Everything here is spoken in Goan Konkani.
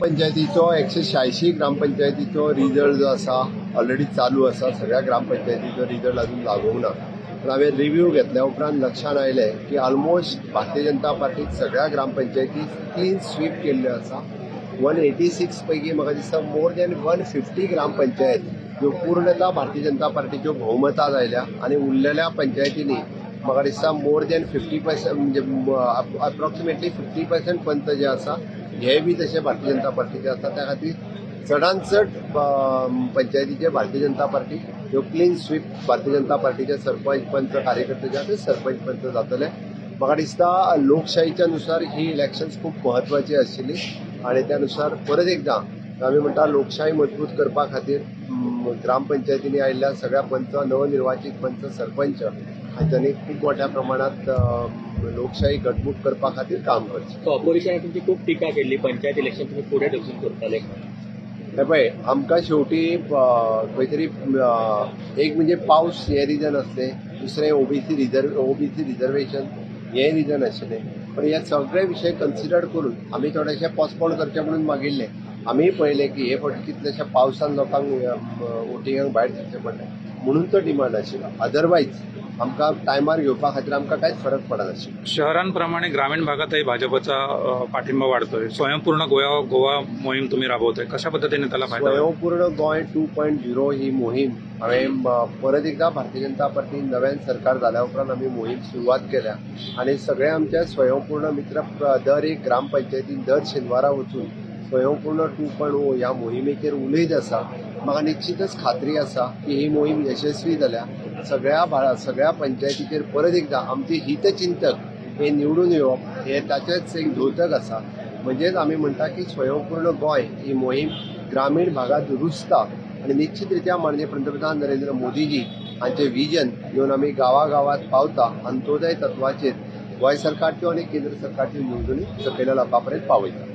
ग्रामपंचायतीचो 186 ग्रामपंचायतीचो रिजल्ट जो आसा ऑलरेडी चालू आसा. सगळ्या ग्रामपंचायतीचो रिजल्ट अजून लागूंक ना, पूण हांवें रिव्यू घेतल्या उपरांत लक्षांत आयलें की ऑलमोस्ट भारतीय जनता पार्टीक सगळ्या ग्रामपंचायती क्लीन स्वीप केल्ल्यो आसा. 186 पैकी म्हाका दिसता मोर दॅन 150 ग्रामपंचायत ह्यो पूर्णता भारतीय जनता पार्टीच्यो भोवमतां जायल्या आनी उरलेल्या पंचायतींनी म्हाका दिसता मोर दॅन 50% म्हणजे अप्रॉक्सिमेटली 50% पंच जे आसा हे बी तशे भारतीय जनता पार्टीचे आसा. त्या खातीर चडान चड पंचायतीचे भारतीय जनता पार्टी ह्यो क्लीन स्वीप भारतीय जनता पार्टीचे सरपंच पंच कार्यकर्ते जे आसा ते सरपंच पंच जातले. म्हाका दिसता लोकशाहीच्या नुसार ही इलेक्शन्स खूब म्हत्वाची आशिल्ली आनी त्या नुसार परत एकदां आमी म्हणटा लोकशाही मजबूत करपा खातीर ग्रामपंचायतींनी आयिल्ल्या सगळ्या पंच, नवनिर्वाचीत पंच, सरपंच हांच्यांनी खूब मोठ्या प्रमाणात लोकशाही घटमूट करपा खातीर काम करचें. कॉर्पोरेशनान तुमची खूब टिका केल्ली, पंचायत इलेक्शन तुमी फुडें ढकलून करताले. हे पळय, आमकां शेवटी खंय तरी एक म्हणजे पावस हें रिजन आसलें, दुसरें ओबीसी रिजर्वेशन हें रिजन आशिल्लें. पण हे सगळे विशय कन्सिडर करून आमी थोडेशे पोस्टपोन करचे म्हणून मागिल्लें. आमी पळयलें की हे फावटी कितलेशा पावसान लोकांक वोटिंगाक भायर सरचें पडलें म्हणून तो डिमांड आशिल्लो. अदरवायज आमकां टायमार घेवपा खातीर आमकां कांयच फरक पडनाशिल्लो. शहरांप्रमाणे ग्रामीण भागातही भाजपचा पाठिंबा वाढतोय. स्वयंपूर्ण गोवा गोवा मोहीम तुम्ही राबवताय, कशा पद्धतीने त्याला फायदा होईल? स्वयंपूर्ण गोंय 2.0 ही मोहीम हांवें परत एकदां भारतीय जनता पार्टी नव्यान सरकार जाल्या उपरांत आमी मोहीम सुरवात केल्या आनी सगळे आमचे स्वयंपूर्ण मित्र दर एक ग्रामपंचायतीन दर शेनवारा वचून स्वयंपूर्ण 2.0 ह्या मोहिमेचेर उलयत आसा. म्हाका निश्चितच खात्री आसा की ही मोहीम यशस्वी जाल्या सगळ्या पंचायतीचेर परत एकदां आमचे हितचिंतक हे निवडून येवप हे ताचेच एक द्योतक आसा. म्हणजेच आमी म्हणटा की स्वयंपूर्ण गोंय ही मोहीम ग्रामीण भागात रुजता आनी निश्चित रित्या माननीय पंतप्रधान नरेंद्र मोदीजी हांचे विजन घेवन आमी गांवागांवात पावता. अंत्योदय तत्वाचेर गोंय सरकारच्यो आनी केंद्र सरकारच्यो येवजण्यो सकयल्या लोकां पर्यंत पावयता.